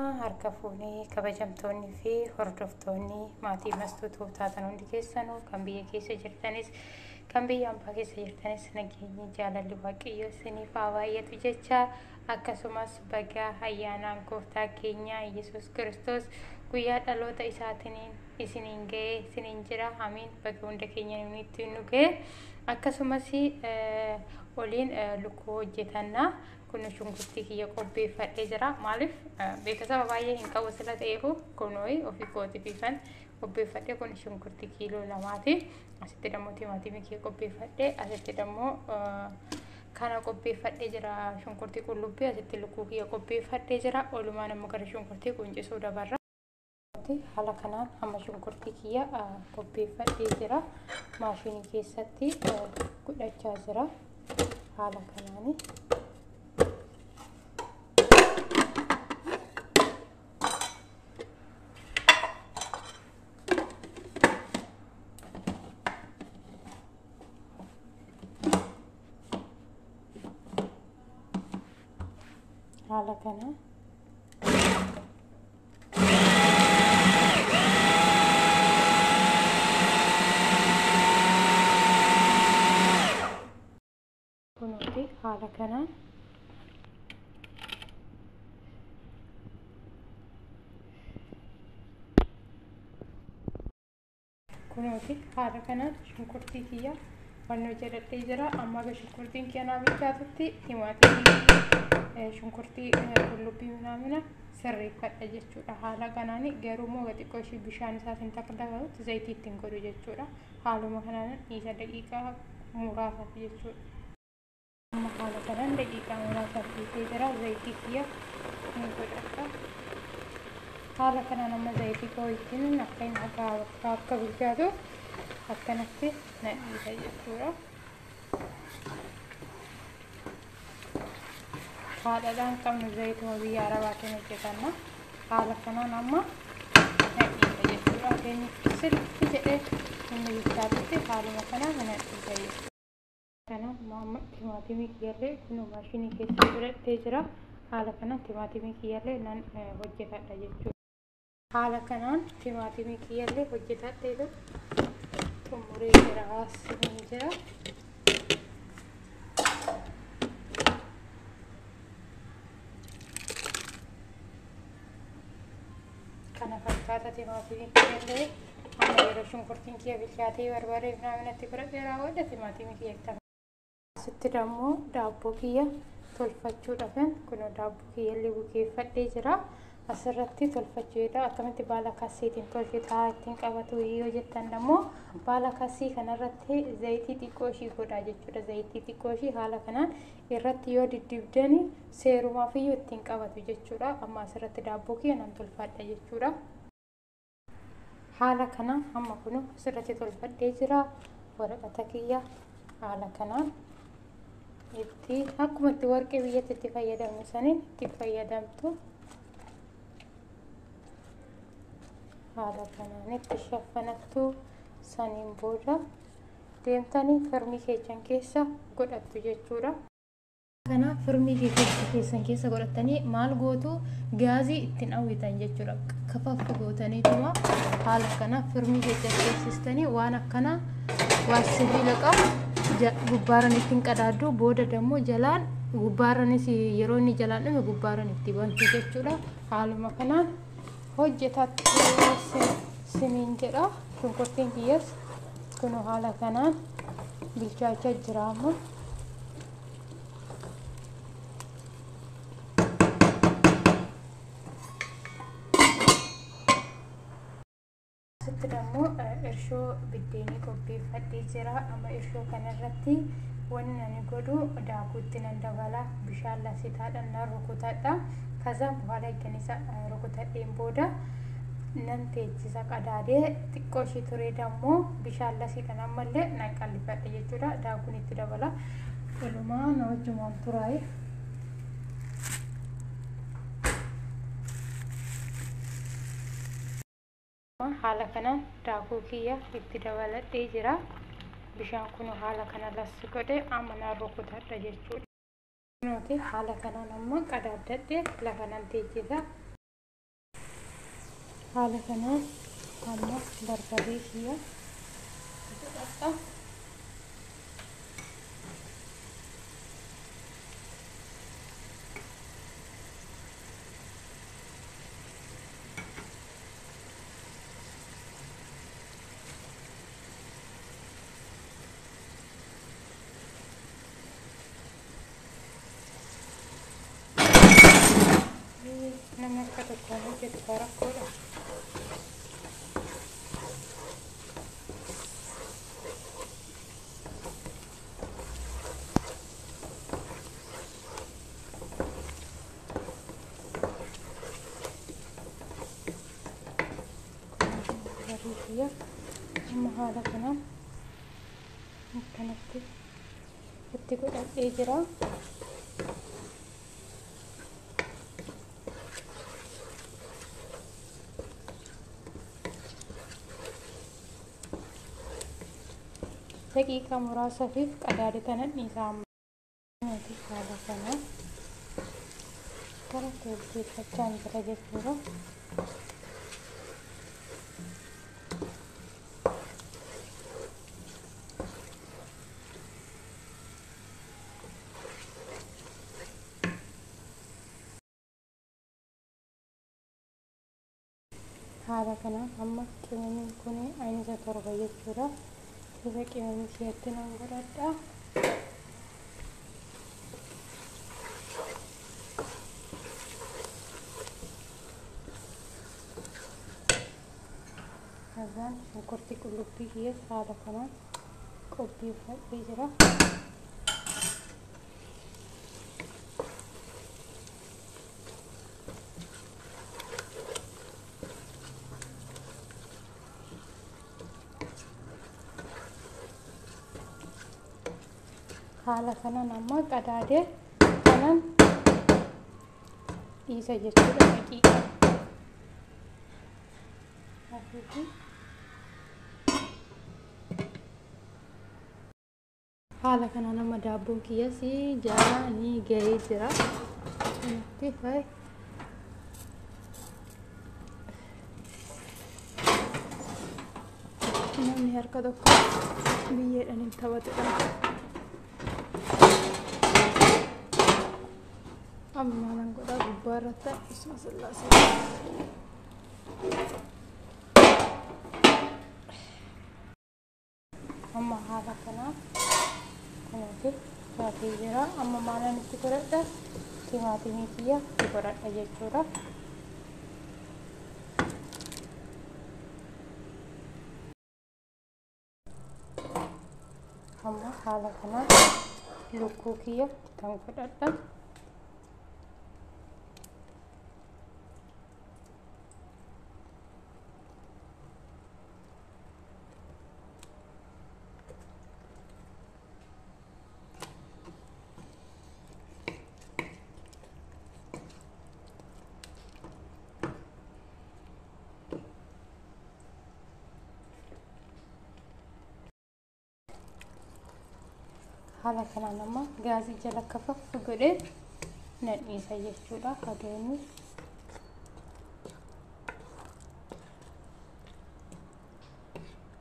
Harka fuunee kabajamtoonnii fi hordoftoonni maatii Mastuu taatan hundi keessanuu, kan biyya keessa jirtanis kan biyya ambaa keessa jirtanis, nageenyi jaalalli Waaqayyoo isiniif haa baay'atu jecha, akkasumas bagaa ayyaanaan Gooftaa keenya Yesuus Kiristoos guyyaa dhaloota isaatiin isiniin ga'ee isiniin jira. Amiin. Baga hunda keenya nutti nu ga'e. Akkasumas oliin lukkuu hojjetannaa. Kun shunkurtii kiyya qopheeffadhee jira. Maaliif beeksisa baay'ee hin qabu sila ta'eefu, kunooyi ofii kootiifan qopheeffadhe. Kun shunkurtii kiiloo 2ti. Asitti dammoo timaatimii kiyya qopheeffadhe. Asitti dammoo kana qopheeffadhee jira, shunkurtii qullubbii. Asitti lukkuu kiyya qopheeffadhee jira. Oolumaan ammoo gara shunkurtii quncisuu dabarra. Haala kanaan amma shunkurtii kiyya qopheeffadhee jira. Maashinii keessatti godhachaa jira. Haala kanaani. Haala kanaan. Kunuuti haala kanaan. Kunuuti haala kanaan shunkurtii kiyya wannoo jedhadhee jira. Amma aga shunkurtiin kiyya naa bilchaatutti timaatimii, shunkurtii qullubbii minaamina sirreeffadha jechuudha. Haala kanaan garuu immoo xiqqoo ishii bishaan isaatiin takka dabalutti zayitii ittiin godhu jechuudha. Haaluma kanaan dhiisa daqiiqaa muraasaaf jechuudha. Amma haala kanaan daqiiqaa muraasaaf dhiisee jira. Zayitii kiyya ni godhadha. Haala kanaan amma zayitii koo wajjin akka inni akka bilchaatu akkanatti na dhiisa jechuudha. Haadhadhaan qabnu zayituma biyya arabaatiin hojjetanna. Haala kanaan amma na dhiisa jechuudha. Inni sirriitti jedhee inni bilchaatutti haaluma kanaan na dhiisa jechuudha. Kana amma timaatimii kiyyallee kun maashinii keessa godhadhee jira. Haala kanaan timaatimii kiyyallee nan hojjetadha jechuudha. Haala kanaan timaatimii kiyyallee hojjetadheetu xumuree jira, siniin jira. Kana fakkaata timaatimii kiyyallee. Amma yeroo shunkurtiin kiyya bilchaatee barbaree minaaminatti godhadhee raawwadha, timaatimii kiyya. Asitti dammoo daabboo kiyya tolfachuudhaafan kun daabboo kiyyallee bukeeffadhee jira. Asirratti tolfachuudha. Akkamitti baala kasiitiin tolchitaa ittiin qabatu yoo jettan, ammoo baala kasii kanarratti zayitii xiqqoo ishii godhaa jechuudha. Zayitii xiqqoo ishii haala kanaan irratti yoo diddibdani seerumaafiyyuu ittiin qabatu jechuudha. Amma asirratti daabboo kiyya nan tolfadha jechuudha. Haala kanaan amma kun asirratti tolfadhee jira. Waraqata kiyya haala kanaan itti akkuma itti warqee biyyatti itti fayyadamnu saniin itti fayyadamtu. Haala kanaan itti shaffanattu. Saniin booda deemtanii firmii keessan keessa godhattu jechuudha. Kanaaf firmii keessan keessa godhatanii maal gootu? Gaazii ittiin hawwitan jechuudha. Kafaffu gootaniituma haala kanaa firmii keessan keessistanii waan akkanaa waan sibiila qabu gubbaaran ittiin qadaaddu. Booda dammoo jalaan gubbaaranis yeroo inni jalaan dhume gubbaaran itti bantu jechuudha. Haaluma kanaan hojjetattu siniin jedha. Shunkurtiin kiyyas kun haala kanaan bilchaachaa jira amma. Asitti dammoo irshoo biddeenii qopheeffadhee jira. Amma irshoo kanarratti wanni ani godhu daakuutti nan dabala. Bishaan lasitaadhaan nan rukutadha. Kazaan በኋላ eegganisa rukutadheen booda nan teechisa qadaadee. Xiqqoo ishii turee dammoo bishaan lasiidhaan ammallee nan qallifadha jechuudha. Daakuun itti dabala. Walumaa na wajjumaan turaa'e. Haala kanaan daakuu kiyya itti dabaladhee jira. Bishaan kun haala kana lassi godhe amma nan rukutadha jechuudha. Kunooti haala kanaan amma qadaaddadhe lafa nan teechisa. Haala kanaan amma barbaree kiyya godhadha. Namni akka tokkoon hojjetu rakkoodha. Kiyya amma haala kanaan akkanatti itti godhadhee jira. Daqiiqaa muraasafiif qadaada tanan dhiisaa amma. Haala kanaan gara tolcheeffachaa jira jechuudha. Haala kanaan amma qimamiin kun aynisa 7 jechuudha. Isa qimamii si'atti nan godhadha. Kazaan shunkurtii qullubbii kiyyees haala kanaan qopheeffadhee jira. Haala kanaan amma qadaadee kanan dhiisa jechuudha daqiiqa. Haala kanaan amma daabboon kiyyas jala ni gahee jira. Kanatti namni harka tokko biyyeedhaan hin taphatudha. Amma maalan godhaa gubbaa irratti isuma sillaasee. Amma haala kanaan kunuuti taatee jira. Amma maalan itti godhadha? Timaatimii kiyya itti godhadha jechuudha. Amma haala kanaan lukkuu kiyya kan godhadha. Haala kanaan amma gaazii jala kafaffu godhee nan dhiisa jechuudha. Aduun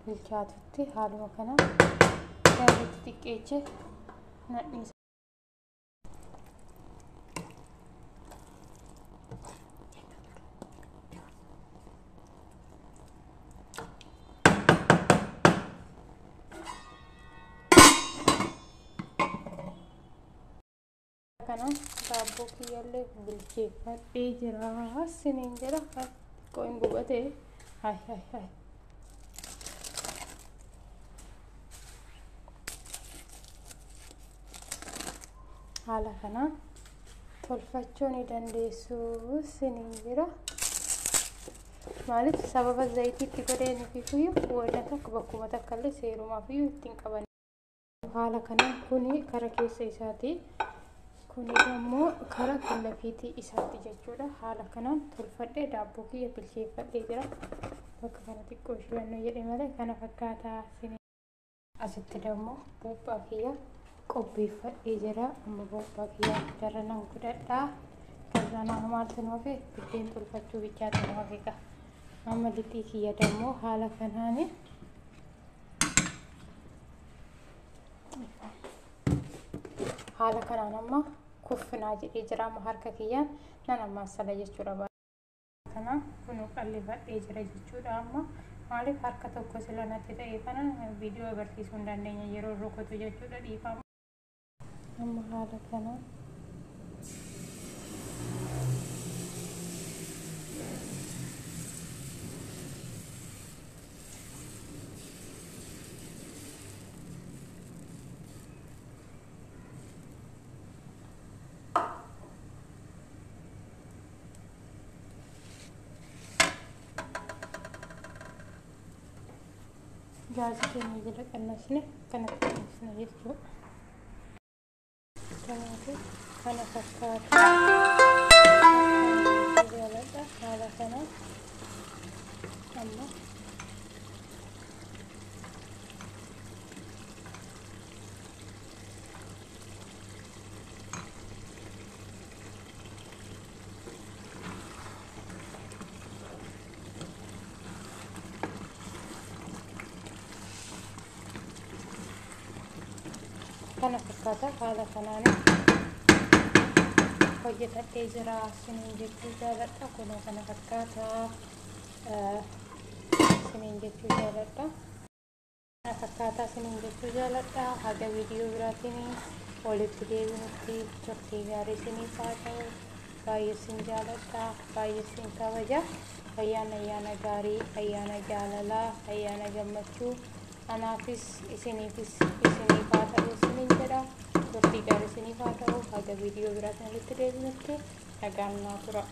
bilchaatutti haaluma kanaan gaazii xixiqqeechee nan dhiisa. Kanaan daabboo kiyyallee bilcheeffadhee jira. Siniin jedha xiqqoo hin gubate. Hai hai hai. Haala kanaan tolfachuu ni dandeessu siniin jedha. Maaliif sababa zayitii itti godheen wanta takka bakkuma takka illee seerumaaf iyyuu ittiin qaban. Haala kanaan kuni kara keessa isaati. Kuni immoo kara filafiitii isaatti jechuudha. Haala kanaan tolfadhee daabboo kiyya bilcheeffadhee jira. Bakka kana xiqqoo shibannoo jedhe malee kana fakkaataa. Asitti immoo buuphaa kiyya qopheeffadhee jira. Amma buuphaa kiyya darra nan godhadhaa. Kazaan amma maaltu nu hafe? Biddeen tolfachuu bichaatu nu hafe gaa. Amma lixii kiyya dammoo haala kanaani haala kanaan amma kuffinaa jedhee jira. Amma harka kiyyaan nan ammaasala jechuudha. Kana kunuu qallifadhee jira jechuudha. Amma maaliif harka tokko sila natti ta'e kana viidiyoo agarsiisuu hin dandeenye yeroo rukutu jechuudha, dhiifama. Amma haala kanaan gaazii keenya jala qannasne kanatti qannasne jechuudha. Kanaaf kana fakkaata. Jaaladha haala kanaan amma kana fakkaata. Haala kanaan hojjetadhee jira isiniin jechuu jaaladha. Kunoo kana fakkaata isiniin jechuu jaaladha. Kana fakkaata isiniin jechuu jaaladha. Haga viidiyoo biraatiin walitti deebinutti turtii gaarii isiniif haa ta'u. Baay'ee isin jaaladha, baay'ee isin kabaja. Ayyaana ayyaana gaarii, ayyaana jaalalaa, ayyaana gammachuu anaafis isiniifis isiniif haa ta'u isiniin jedha. Turtii gaarii isiniif haa ta'u. Haga viidiyoo biraatiin walitti deebinutti nagaan naa tura.